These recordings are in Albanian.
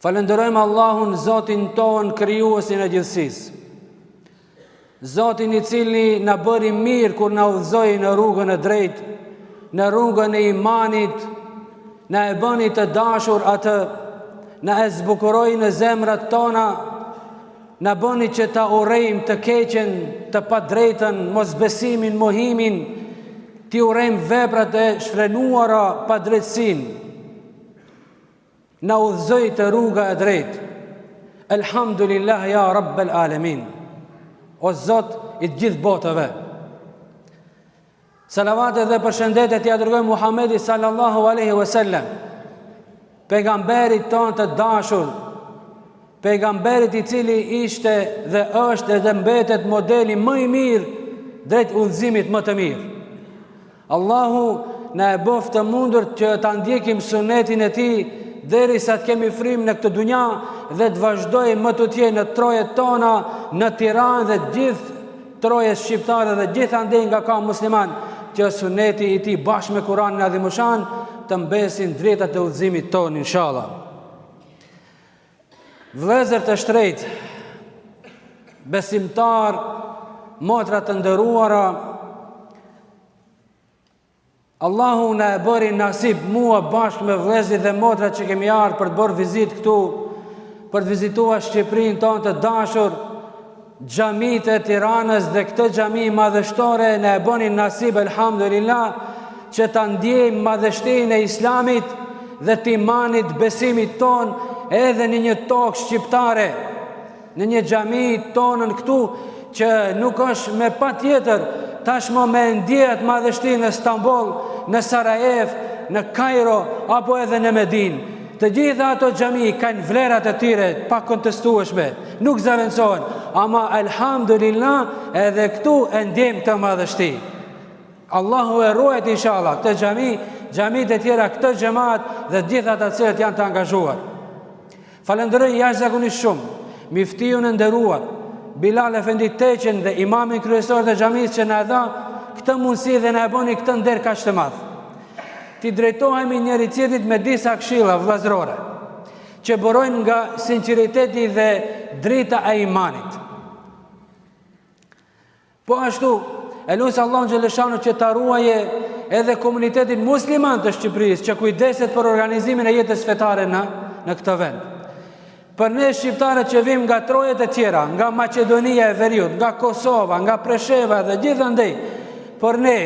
Falënderojmë Allahun, Zotin tonë, krijuesin e gjithësisë. Zotin i cili na bëri mirë kur na udhëzoi në rrugën e drejtë, në rrugën e imanit, na e bëni të dashur atë, na e zbukuroi në zemrat tona, na bëni që ta urrejmë të keqen, të padrejtën, mosbesimin, mohimin, t'i urrejmë veprat e shfrenuara, padrejtësinë. Na udhëzoi te rruga e drejtë. Elhamdulillah ja Rabbel Alemin. O Zot i të gjithë botëve. Salavatet dhe përshëndetjet ia dërgoj Muhammedit sallallahu aleyhi ve sellem. Pejgamberit tonë të dashur, pejgamberit i cili ishte dhe është edhe mbetet modeli më i mirë drejt udhëzimit më të mirë. Allahu na e bëftë të mundur që ta ndjekim sunetin e tij derisa të kemi frymë në këtë dunja dhe të vazhdojë më tutje në trojet tona, në Tiranë dhe gjithë trojet shqiptare dhe gjithandej nga ka musliman që suneti i tij bashkë me Kuranin Adhimushan të mbesin dritat e udhëzimit tonë inshallah. Vëllezër të shtrejtë, besimtarë, motra të nderuara, Allahu na e bëri nasib mua bashkë me vëllezërit dhe motrat që kemi ardhur për të bërë vizitë këtu, për të vizituar Shqipërinë tonë të dashur, xhamitë e Tiranës dhe këtë xhami madhështore na e bëni nasib elhamdulillah që ta ndjejmë madhështinë e Islamit dhe të imanit besimit tonë edhe në një tokë shqiptare në një xhami tonën këtu që nuk është me patjetër tashmë me ndje atë madhështi në Stamboll, në Sarajevë, në Kajro apo edhe në Medinë. Të gjitha ato xhami kanë vlerat e tyre të pakontestueshme, nuk zëvendësohen, ama elhamdulillah edhe këtu e ndjejmë këtë madhështi. Allahu e ruajt inshallah këtë xhami, xhamitë e tjera, këtë xhemat dhe të gjithë ata të cilët janë të angazhuar. Falënderoj jashtëzakonisht shumë myftiun e nderuar Bilal Efendi Teqen dhe imamin kryesor të xhamisë që na e dha këtë mundësi dhe na e bëni këtë nder kaq të madh. T'i drejtohemi njëri-tjetrit me disa këshilla vëllazërore që burojnë nga sinqeriteti dhe drita e imanit. Po ashtu, e lus Allahun xheleshanuhu që ta ruaje edhe komunitetin musliman të Shqipërisë që kujdeset për organizimin e jetës fetare në në këtë vend. Për ne shqiptarët që vijmë nga trojet e tjera, nga Maqedonia e Veriut, nga Kosova, nga Presheva dhe gjithandej, për ne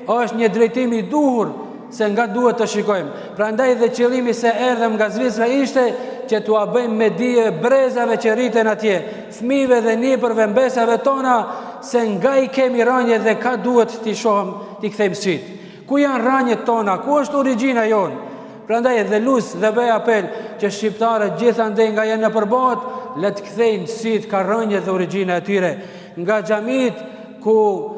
është një drejtim i duhur se nga duhet të shikojmë. Prandaj dhe qëllimi se erdhëm nga Zvicra ishte që t'ua bëjmë me dije brezave që rriten atje, fëmijëve dhe nipërve mbesave tona se nga i kemi rrënjët dhe ka duhet t'i shohim, t'i kthejmë sytë. Ku janë rrënjët tona, ku është origjina jonë? Prandaj edhe lus dhe bëj apel që shqiptarët gjithandej nga janë nëpër botë, le të kthejnë sytë ka rrënjët dhe origjina e tyre. Nga xhamitë ku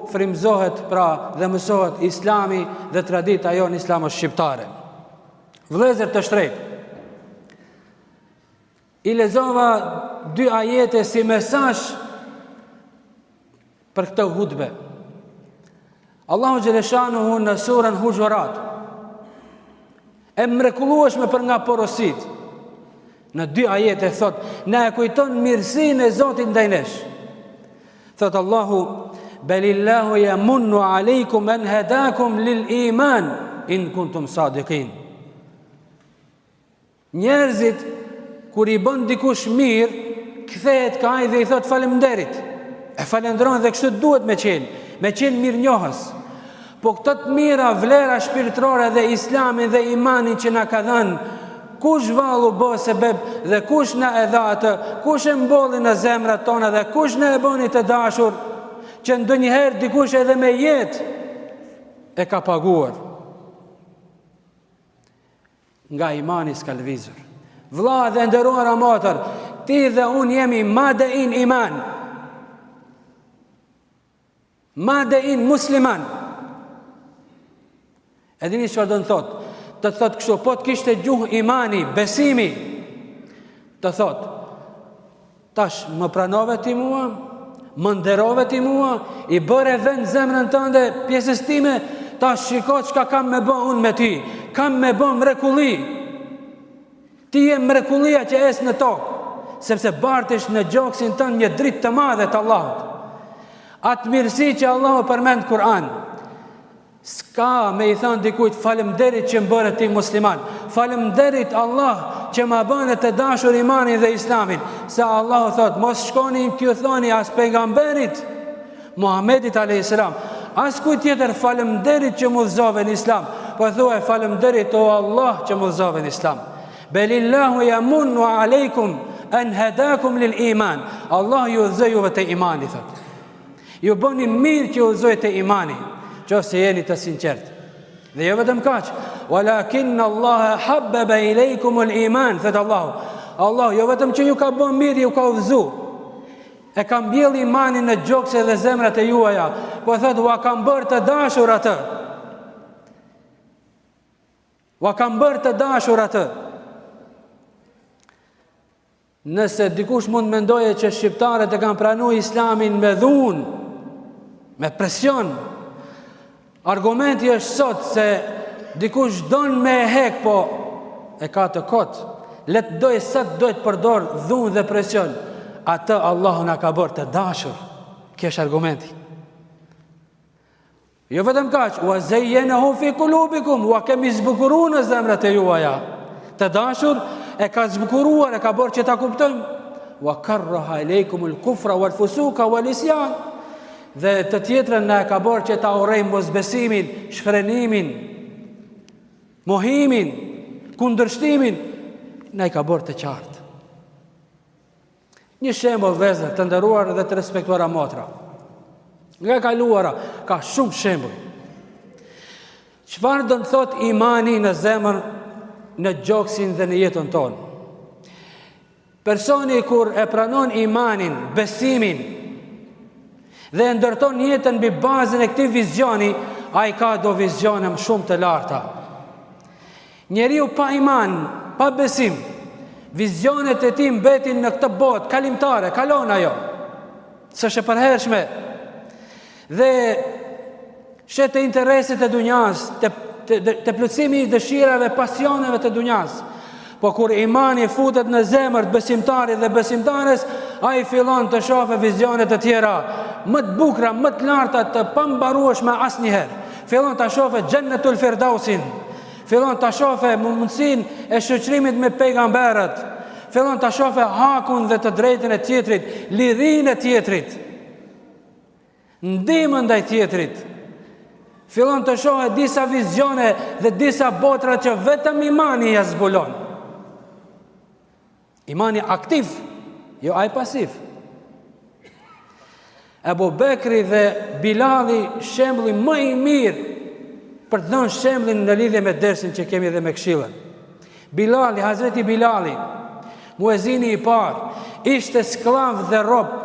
frymëzohet pra dhe mësohet Islami dhe tradita jonë islamo shqiptare. Vëllezër të shtrejtë, i lexova dy ajete si mesazh për këtë hutbe. Allahu xheleshanuhu në surën Huxhurat e mrekullueshme për nga porositë. Në dy ajete thotë, na e kujton mirësinë e Zotit ndaj nesh. Thotë Allahu, Belillahu yamunnu alaykum an hadakum lil iman in kuntum sadiqin. Njerëzit kur i bën dikush mirë, kthehet ka ai dhe i thotë faleminderit. E falënderon dhe kështu duhet me qenë, me qenë mirënjohës. Po këto të mira, vlera shpirtërore dhe islamin dhe imanin që na ka dhënë, kush vallë u bë sebeb dhe kush na e dha atë, kush e mbolli në zemrat tona dhe kush na e bëni të dashur, që ndonjëherë dikush edhe me jetë e ka paguar. Nga imani s'ka lëvizur. Vlla dhe e nderuara motër, ti dhe unë jemi made in iman. Made in musliman. E dini çfarë do të thotë? Të thotë kështu, po të kishte gjuhë imani, besimi, të thotë, Tash më pranove ti mua, më nderove ti mua, i bëre vend zemrën tënde pjesës time, tash shiko çka kam me bë unë me ti, kam me bë mrekulli. Ti je mrekullia që ec në tokë, sepse bartish në gjoksin tënd një dritë të madhe të Allahut. Atë mirësi që Allahu përmend Kur'an, s'ka me i thënë dikujt faleminderit që më bëre ti musliman. Faleminderit Allah që ma bëne të dashur imanin dhe islamin. Se Allahu thotë, mos shkoni t'ju thoni as pejgamberit Muhammedit a.s. Askujt tjetër faleminderit që më udhëzove në islam, po thuaj faleminderit o Allah që më udhëzove në islam. Belillahu yamunnu alejkum en hedakum lil iman. Allah ju udhëzoi juve te imani, thotë. Ju bëni mirë që ju udhëzoi te imani, qoftë se jeni të sinqertë. Dhe jo vetëm kaq, walakin Allah habbaba ilaykum al iman, thotë Allahu. Allah jo vetëm që ju ka bën mirë, ju ka udhëzu. E ka mbjell imanin në gjokse dhe zemrat e juaja, po thotë ua kam bërë të dashur atë. Ua kam bërë të dashur atë. Nëse dikush mund të mendojë që shqiptarët e kanë pranu islamin me dhunë, me presion, Argumenti është sot se dikush don me e hek, po e ka të kot. Le të dojë sa të dojë të përdor dhunë dhe presion. Atë Allahu na ka bërë të dashur. Ky është argumenti. Jo vetëm kaq, ua zejjenehu fi kulubikum, ua kemi zbukuru në zemrat e juaja. Të dashur, e ka zbukuruar, e ka bërë që ta kuptojmë. Wa karraha ilejkumul kufra wal fusuka wal isjan. Dhe të tjetrën na e ka bërë që ta urrejmë mosbesimin, shfrenimin, mohimin, kundërshtimin, na i ka bërë të qartë. Një shembull vëllezër të nderuar dhe të respektuara motra. Nga e kaluara ka shumë shembuj. Çfarë do të thotë imani në zemër, në gjoksin dhe në jetën tonë? Personi kur e pranon imanin, besimin dhe e ndërton jetën mbi bazën e këtij vizioni, ai ka do vizione më shumë të larta. Njeriu pa iman, pa besim, vizionet e tij mbetin në këtë botë kalimtare, kalon ajo. S'është e përhershme. Dhe sheh te intereset e dunjas, te, te, te plotësimi i dëshirave, pasioneve të dunjas. Po kur imani futet në zemër të besimtarit dhe besimtares, ai fillon të shohë vizione të tjera, më të bukura, më të larta, të pambarueshme asnjëherë. Fillon të shohë xhennetul firdausin. Fillon të shohë mundësinë e shoqërimit me pejgamberët. Fillon të shohë hakun dhe të drejtën e tjetrit, lirinë e tjetrit. Ndihmën ndaj tjetrit. Fillon të shohë disa vizione dhe disa botra që vetëm imani ia zbulon. Imani aktiv, jo ai pasiv. Ebu Bekri dhe Bilali shembulli më i mirë për të dhënë shembullin në lidhje me dersin që kemi dhe me këshillën. Bilali, Hazreti Bilali, muezini i parë, ishte skllav dhe rob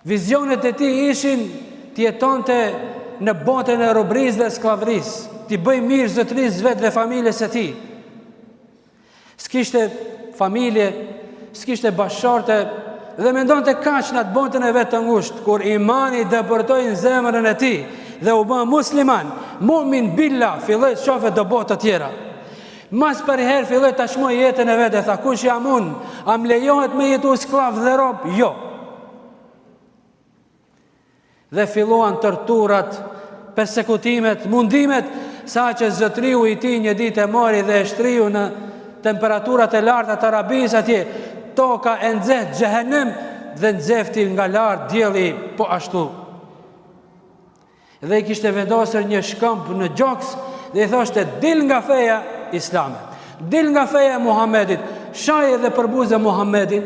Vizionet e tij ishin të jetonte në botën e robërisë dhe skllavërisë, t'i bëjë mirë zotërisë vet dhe familjes së tij. S'kishte familje, s'kishte bashkëshorte dhe mendonte kaq në atë botën e vet të ngushtë, kur imani depërtoi në zemrën e tij dhe u bë musliman, mu'min billah, filloi të shohë do botë të tjera. Mas përherë filloi ta çmojë jetën e vet e tha kush jam unë? A më lejohet me jetu skllav dhe rob? Jo. Dhe filluan torturat, persekutimet, mundimet, saqë zotëriu i tij një ditë e mori dhe e shtriu në temperaturat e larta të Arabisë atje, toka e nxehtë xhehenem dhe nxehti nga lart dielli po ashtu. Dhe i kishte vendosur një shkëmb në gjoks dhe i thoshte dil nga feja islame. Dil nga feja e Muhamedit, shaje dhe përbuze Muhamedin.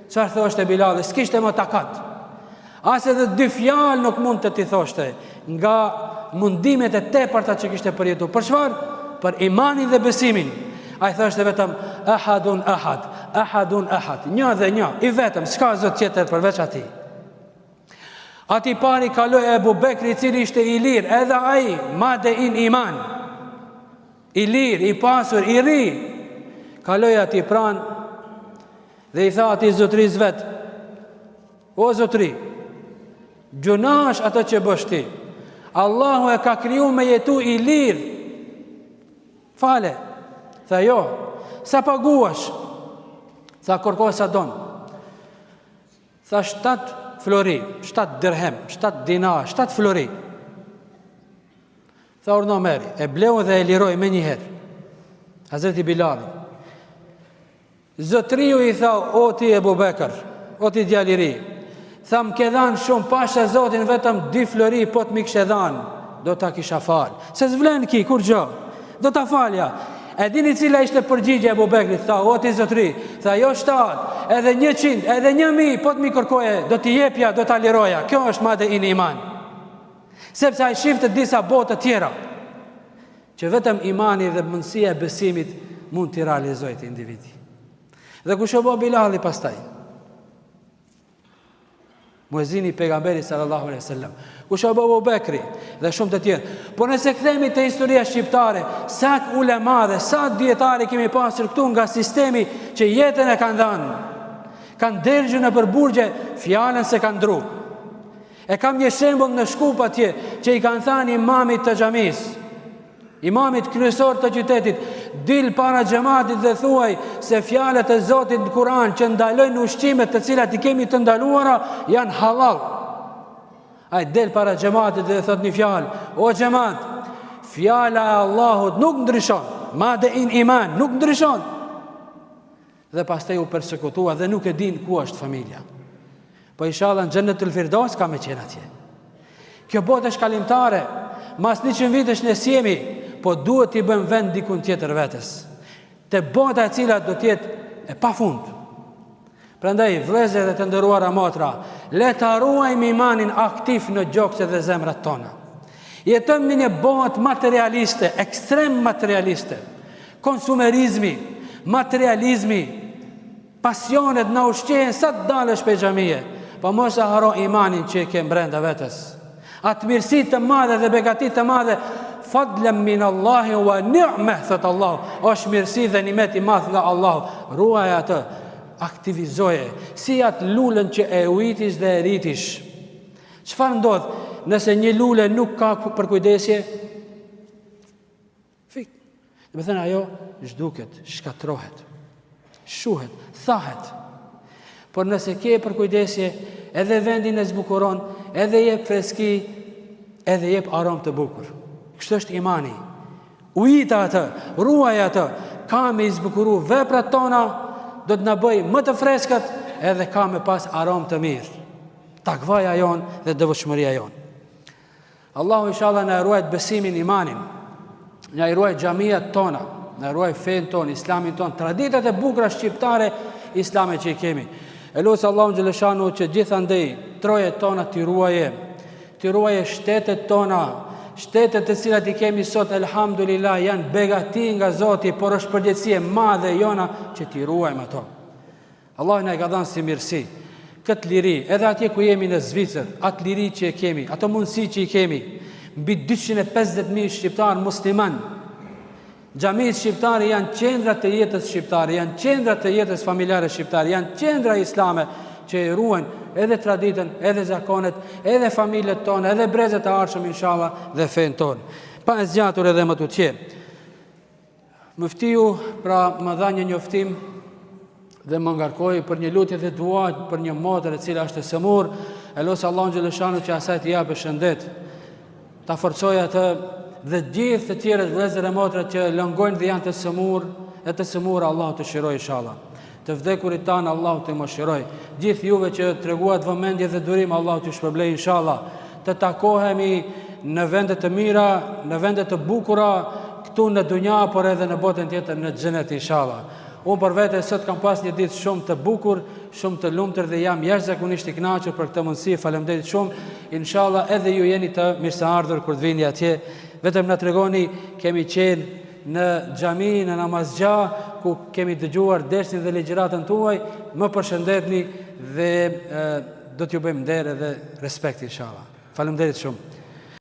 Çfarë thoshte Bilali? S'kishte më takat. As edhe dy fjalë nuk mund të t'i thoshte nga mundimet e tepërta që kishte përjetu. Për çfarë? Për imanin dhe besimin. Ai thoshte vetëm ehadun ehad, ehadun ehad, një dhe një, i vetëm, s'ka zot tjetër përveç atij. Aty pari kaloi Ebu Bekri i cili ishte i lirë, edhe ai madje në iman. I lirë, i pasur, i ri. Kaloi aty pranë dhe i tha atij zotërisë vet: O zotëri, gjynah është ato që bësh ti. Allahu e ka kriju me jetu i lirë. Fale. Tha jo. Sa paguash? Tha kërko sa don. Tha 7 flori, 7 dirhem, 7 dinar, 7 flori. Tha urdhno merri, e bleu dhe e liroi menjëherë. Hazreti Bilali. Zotëriu i tha, o ti Ebu Bekër, o ti djalë i ri, tha më ke dhanë shumë, pasha zotin vetëm dy flori, po të m'i kishe dhanë, do ta kisha falë. Se s'vlen ki, kurgjo, do ta falja. E dini cila ishte përgjigja e Ebu Bekrit, tha, o ti zotëri, tha, jo shtatë, edhe njëqind, edhe një mijë, po të m'i kërkoje, do t'i jepja, do ta liroja. Kjo është made in iman. Sepse ai shifte disa botë të tjera. Që vetëm imani dhe mundësia e besimit mund t'i realizojë te individi. Dhe kush u bë Bilali pastaj? Muezini i pejgamberit sallallahu alaihi wasallam. Kush u bë Abu Bekri dhe shumë të tjerë. Po nëse kthehemi te historia shqiptare, sa ulema dhe sa dijetarë kemi pasur këtu nga sistemi që jetën e kanë dhënë. Kanë dergjur nëpër burgje, fjalën s'e kanë ndru. E kam një shembull në Shkup atje që i kanë thënë imamit të xhamisë, imamit kryesor të qytetit, dil para xhematit dhe thuaj se fjalët e Zotit në Kur'an që ndalojnë ushqimet të cilat i kemi të ndaluara janë halal. Ai del para xhematit dhe thotë një fjalë, o xhemat, fjala e Allahut nuk ndryshon, made in iman nuk ndryshon. Dhe pastaj u persekutua dhe nuk e din ku është familja. Po inshallah në Xhennetul Firdaus ka me qenë atje. Kjo botë është kalimtare. Mas 100 vitesh ne s'jemi, po duhet t'i bëjmë vend dikun tjetër vetes. Te bota e cila do të jetë e pafund. Prandaj vëllezër dhe të nderuara motra, le ta ruajmë imanin aktiv në gjokset dhe zemrat tona. Jetojmë në një botë materialiste, ekstrem materialiste. Konsumerizmi, materializmi, pasionet na ushqehen sa të dalësh prej xhamie, po mos e harro imanin që e ke brenda vetes. Atë mirësi të madhe dhe begati të madhe, fadlan min Allahi wa ni'me, thot Allahu, është mirësi dhe nimet i madh nga Allahu. Ruaje atë, aktivizoje, si atë lulën që e ujitish dhe e rritish. Çfarë ndodh nëse një lule nuk ka përkujdesje? Fik. Domethënë ajo zhduket, shkatërrohet, shuhet, thahet. Por nëse ke përkujdesje, edhe vendin e zbukuron, edhe jep freski, edhe jep aromë të bukur. Kështu është imani. Ujite atë, ruaj atë, ka me i zbukuru veprat tona, do të na bëjë më të freskët, edhe ka me pas aromë të mirë. Takvaja jonë dhe devotshmëria jonë. Allahu inshallah na e ruajt besimin imanin, na i ruajt xhamiat tona, na e ruajt fenë tonë, islamin tonë, traditat e bukura shqiptare islame që i kemi. E lus Allahun xheleshanuhu që gjithandej trojet tona t'i ruaje, t'i ruaje shtetet tona, shtetet të cilat i kemi sot, elhamdulillah, janë begati nga Zoti, por është përgjegjësi e madhe jona që t'i ruajmë ato. Allahu na e ka dhënë si mirësi këtë liri, edhe atje ku jemi në Zvicër, atë liri që e kemi, ato mundësi që i kemi, mbi 250.000 shqiptarë musliman. Xhamitë shqiptare janë qendra të jetës shqiptare, janë qendra të jetës familjare shqiptare, janë qendra islame që e ruajnë edhe traditën, edhe zakonet, edhe familjet tona, edhe brezat e ardhshëm inshallah dhe fenë tonë. Pa e zgjatur edhe më tutje. Myftiu pra më dha një njoftim dhe më ngarkoi për një lutje dhe dua për një motër e cila është e sëmurë. E lus Allahun xheleshanuhu që asaj t'i japë shëndet. Ta forcojë atë dhe gjithë të tjerët vëllezër e motra që lëngojnë dhe janë të sëmurë, e të sëmurë Allahu t'i shërojë inshallah. Të vdekurit tanë Allahu t'i mëshirojë. Gjithë juve që treguat vëmendje dhe durim Allahu t'ju shpërblejë inshallah. Të takohemi në vende të mira, në vende të bukura, këtu në dunja, por edhe në botën tjetër në xhenet inshallah. Unë për vete sot kam pas një ditë shumë të bukur, shumë të lumtur dhe jam jashtëzakonisht i kënaqur për këtë mundësi. Faleminderit shumë. Inshallah edhe ju jeni të mirëseardhur kur të vini atje. Vetëm na tregoni kemi qenë në xhami, në namazgja, ku kemi dëgjuar dersin dhe ligjëratën tuaj, më përshëndetni dhe e, do t'ju bëjmë nder edhe respekt inshallah. Faleminderit shumë.